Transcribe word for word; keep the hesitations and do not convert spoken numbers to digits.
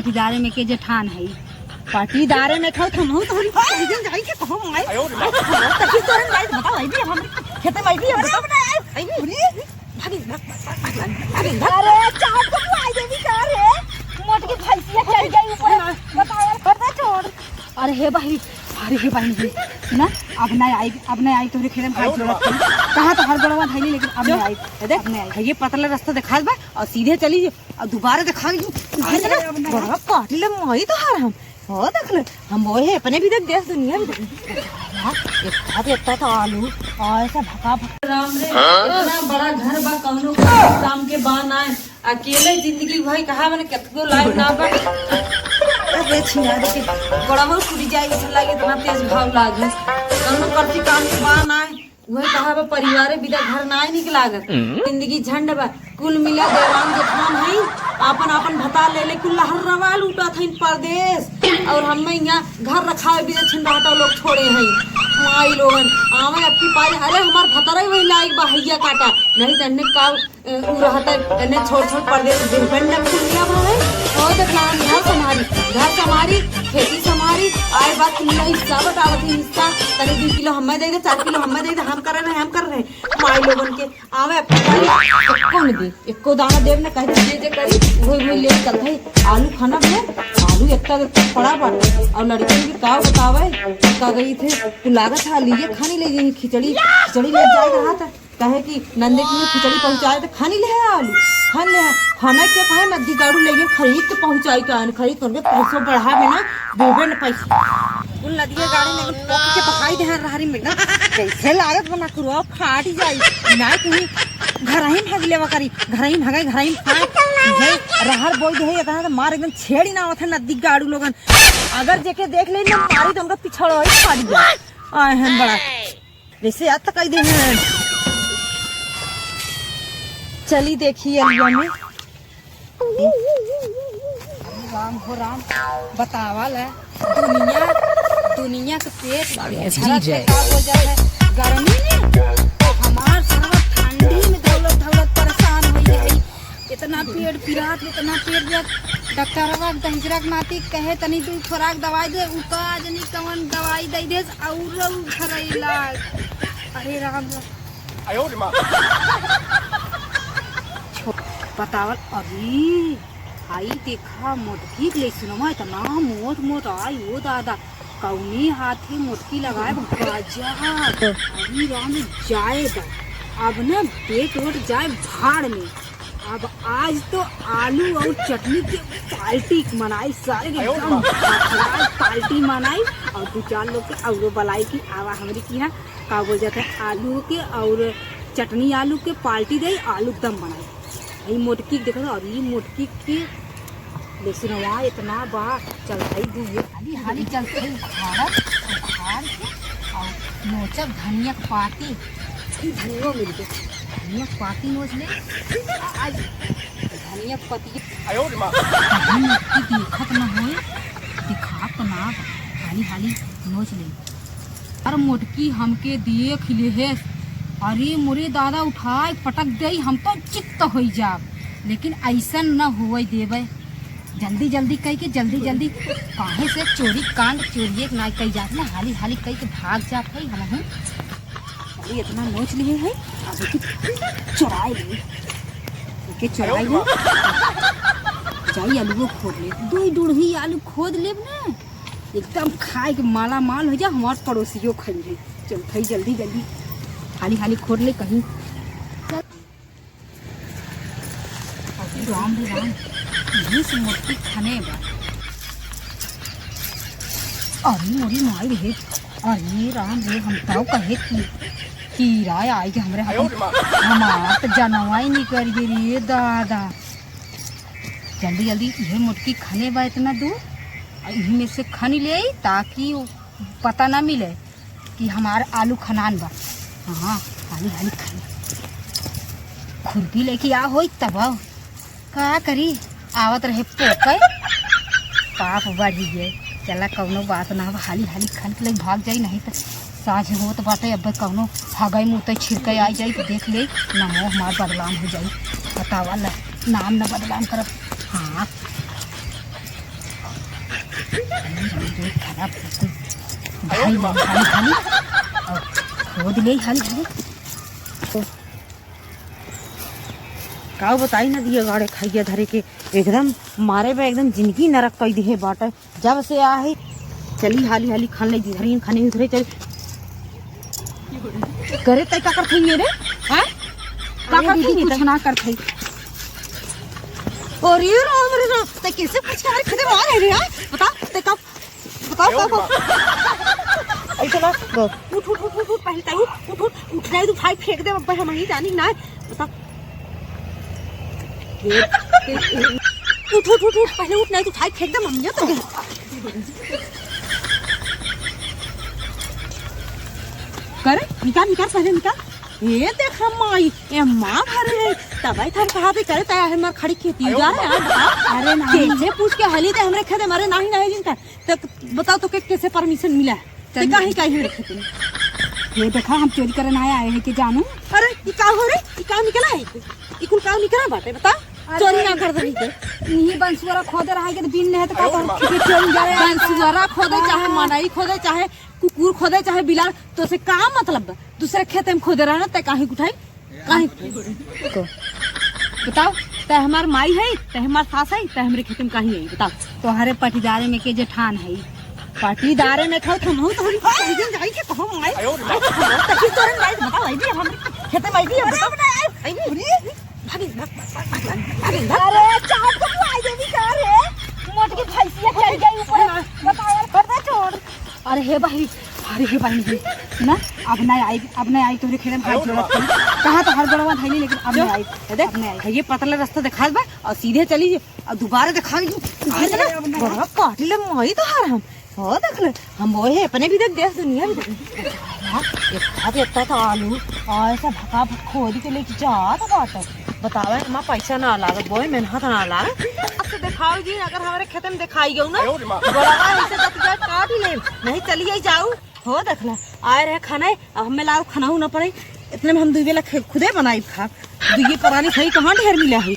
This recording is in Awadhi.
पाटीदारे में के जेठान है। पाटीदारे में खाओ, हम हूँ तो हम कहीं जाई के कहो माई। तभी तो हम जाई, बताओ, आई भी हम खेते में आई भी हम, बताओ। आई भी। भागी, भाग, भाग, भाग, भाग, भाग। अरे, चाप को तू आई देवी का रे? मोट के भैंसिया चढ़ गई ऊपर। बताओ यार, कर दे छोड़। अरे हे बहिनी, अरे हे बहिनी, सुना, अब ना आई, अब ना आई तोहरे खेते में हाथ जोड़त हई। कहाँ तो हर गोड़वा धइली, लेकिन अब ना आई। ए देख, अब ना आई। ये पतला रास्ता देखात बा और सीधे चली और दोबारा देखा ली। अरे, अब ना। बड़ा काट ले माई तोहार हम। हो देख ले, हम वो है अपने भी देख, देश दुनिया भी देख। यार, इतना तो इतना तो आलू और ऐसा भका भका। राम रे, इतना बड़ा घर बा, कौनो काम के बा ना। अकेले जिंदगी भाई कहा बने, कितनो लाइफ ना बा। अरे छिया दे के गोड़वा टूट जाए, इसे लागे इतना तेज घाव लागे। कौनो करती काम के बा ना। उहे कहा बा, परिवारे बिना घर ना निक लागत। जिंदगी झंड बा। कुल मिला देवान जेठान है, आपन आपन भता ले ले कुल लहर रवा लूटत हैं परदेश। और हमें यहाँ घर रखावे बिना छिन रहता लोग छोड़े हैं। माई लोगन आवे अबकी पारी, अरे हमार भतरा ही वही लायक बा, हैया काटा, नहीं तो इन्हें का उ रहता है, एने छोड़ छोड़ परदेस बिरबन न कुलिया भाई। और देख ला, हम घर संभारी, घर संभारी, खेती संभारी, आए बात कुलिया हिस्सा बतावत ही हिस्सा, तनी दू किलो हमें दे दे, चार किलो हमें दे दे, हम कर रहे, हम कर रहे। माई लोगन के आवे अपने पारी, एको न दे, एको दाना देब न, कह दे, जे जे करी, वही वही ले चलत है। आलू खाना बने, आलू इतना इतना पड़ा बाटे, और लड़किन के का बतावे, का गई थे, तू लागत है, लीजिए खानी ले जाइए, खिचड़ी, खिचड़ी ले जाए रहा था। काहे कि नंदे के लिए खिचड़ी पहुँचाए तो खानी ले है आलू, खान ले है। खाना क्या कहे, नदी गाड़ू ले गए, खरीद के पहुँचाई का, खरीद करके पैसों बढ़ा में ना, डूबे न पैसा। कुल नदिया गाड़ी लेकिन पोकी के पकाई दे हैं रहरी में ना, कैसे लागत बना कुरुआ फाट ही जाई। ना कहीं घर ही भाग लेवा करी, घर ही भागे, घर ही भाग। ये रहर बोई दे है, इतना तो मार एकदम छेड़ी ना होता नदी गाड़ू लोगन। अगर जेके देख ले ना मारी तो उनका पिछड़ होई फाट जाए। आए हैं बड़ा। वैसे याद तो कई दिन है। चली देखी अलिया में। राम हो राम, बतावा ला, दुनिया, दुनिया के पेट भरे का बोल जात है गर्मी में, तो हमार सरवा ठंडी में धौलत धौलत परेशान हो गई। इतना पेट पिरात, इतना पेट पिरात। डॉक्टरवा के दहिजरा के नाती कहे, "तनी दू खुराक दवाई दे।" उ का जनी कवन दवाई दे दे, और उ घरैला। अरे राम राम। छो-, बतावल, अरे, आई देखा, मोटकी के ले सुनमा, इतना मोट मोट आई, ओ दादा। कौने हाथे मोटकी लगाए गजब। अरे राम, जाए दा। अब ना पेट वोट जाए भाड़ में। अब आज तो आलू और चटनी के पार्टी मनाई, सारे के एकदम पार्टी मनाई। और दू चार लोग के औरो बलाई की आवा हमरी की यहाँ, का बोल जाते हैं, आलू के और चटनी आलू के पार्टी दे, आलू दम बनाई। ई मोटकी के देखो ना, और ई मोटकी के लेकिन वहाँ इतना बा, चलत है दू ये। हाली हाली चलत है उखाड़त, उखाड़ के और नोचब धनिया के पाती। ई धनियो मिल गए, धनिया के पाती नोच ले। आ-, आज धनिया के पत्ती। आयो रे माँ। धनिया की देखत न होए, दिखात ना, हाली हाली नोच ले। अरे मोटकी हमके देख लेहेस, अरे मोरे दादा उठाए पटक देई, हम तो चित्त होई जाब, लेकिन ऐसन न होए देबे। जल्दी जल्दी कई के, जल्दी जल्दी, काहे से चोरी कांड चोरिए के ना कई जात ना, हाली हाली कई के भाग जात है। हम हूँ अरे इतना नोच लिए है, अब एके चुराए ले, एके चुराए ले, जाई अलुओ खोद ले, दो डुढ़ी आलू खोद लेब ना। एकदम खाए के माला माल हो जा, हमार पड़ोसियो खाई रही। चल भाई जल्दी जल्दी हाली हाली खोद ले कहीं। चल। अरे राम रे राम, यही से मोटकी खने बा। अरे मोरी माई रे, अरे राम रे, हम तो कहे कि कीड़ा आई के हमरे हाथ में। हमार तो जनवाई निकल गई रे दादा। जल्दी जल्दी इहे मोटकी खने बा इतना दूर, आ इही में से खनी ले आई ताकि पता ना मिले कि हमार आलू खनान बा। हाँ, हाली हाली खनी। खुरपी लेके आ होई तब। का करी, आवत रहे पोके, पाप बढ़ी गए। चला कौनो बात ना, अब हाली हाली खन के लई भाग जाई, नहीं तो साँझ होत बाटे, अब कौनो हगई मुतई छिड़के आई जाई तो देख ले, नामो हमार बदनाम हो जाई। बतावा ला, नाम न बदनाम करब। हाँ। अब हाली, हाली, हाली, हाली। अब खोद ले, हाली, हाली। तो का बताई ना, दिया गाड़े खाइया धरे के एकदम मारे बा, एकदम जिंदगी नरक कई दिहे बाटे। जब से आ है, चली हाली हाली खान ले, धरी खाने उधरे चल। करे तै का करत हई रे? हैं? का अरे करत दीदी, हई कुछ तै? ना करत हई। अरे राम रे राम, तै कैसे पूछ के हमारे खेते में आ रहे रे, हैं? बता, तै का, बताओ, का, का? ऐसे ना, उठ, उठ, उठ, उठ, उठ, पहले तै उठ, उठ, उठ, उठ, नहीं तो भाई फेंक दे, अब हम ही जानी ना। बता। ए, ए, ए, उठ, उठ, उठ, उठ, पहले उठ, नहीं तो उठाई फेंक दे मम्मिया तो। करे, निकाल, निकाल, पहले निकाल। ए, देख हम माई, ए माँ भरे है, तबै तो हम कहा भी करे, तै हमार खड़ी खेती जा रहे हैं, बताओ। अरे नहीं। कैसे पूछ के हली दे हमरे खेते मारे, नहीं, नहीं, जिनका। तो बताओ तो के, कैसे परमिशन मिला है? तै काहे, काहे रखे तूने? ये देखा, हम चोरी करे ना आए हैं कि जानू। अरे, ई का हो रे? ई का निकला है? ई कुल का निकला बाटे, बता? अरे, चोरी ना कर दही के। नहीं, बंसुअरा खोदे रहा है कि तो बिन नहीं तो का कर? ये चोरी जा रहे हैं। बंसुअरा खोदे, चाहे मनई खोदे, चाहे कुकुर खोदे, चाहे बिलार, तो से का मतलब बा? दूसरे खेते में खोदे रहा ना, तै काहे उठाई? काहे? को। बताओ, तै हमार माई है, तै हमार सास है, तै हमरे खेते में काहे आई? बताओ। तोहरे पटीदारे में के जेठान है। पटीदारे में खाओ, तुम हो, तुम हो, तुम जाई के, तुम आई। तकी तोरे माई, बताओ, आई भी हम खेते में आई भी, बताओ। आई भी। भागी, भाग, भाग, भाग, भाग, भाग, भाग। अरे, चाप को तू आई देवी का रे? मोटकी भैंसिया चढ़ गई ऊपर। बताओ यार, कर दे चोर। अरे हे भाई, अरे हे भाई, हे, ना, अब ना आई, अब ना आई तोरे खेते में हाथ जोड़त हई। कहाँ तो हर गोड़वा धइली, लेकिन अब ना आई। ए देख, अब ना आई। ये पतला रास्ता दिखात बा और सीधे चली और दोबारा दिखा दी। अरे ना, अब ना। बड़ा काट ले माई तो हर हम। हो देख ले, हम वो है अपने भी देख, देख दुनिया भी देख। यार, इतना, इतना तो आलू और ऐसा भका भक खोद के लेके जात बाटे। बतावे, एमा पैसा ना लागत, बोए मेहनत ना लागत। अब तो दिखाओ जी, अगर हमारे खेते में दिखाई गयो ना, आयो रे माँ। बड़ा ऐसे दतिया काट ही ले, नहीं चलिए जाऊ। हो देखला, आए रहे खाना, अब हमें लाओ खाना ना पड़े, इतने में हम दुई बेला खे-, खुदे बनाई खा। दुइये परानी खाई कहाँ ढेर मिला है,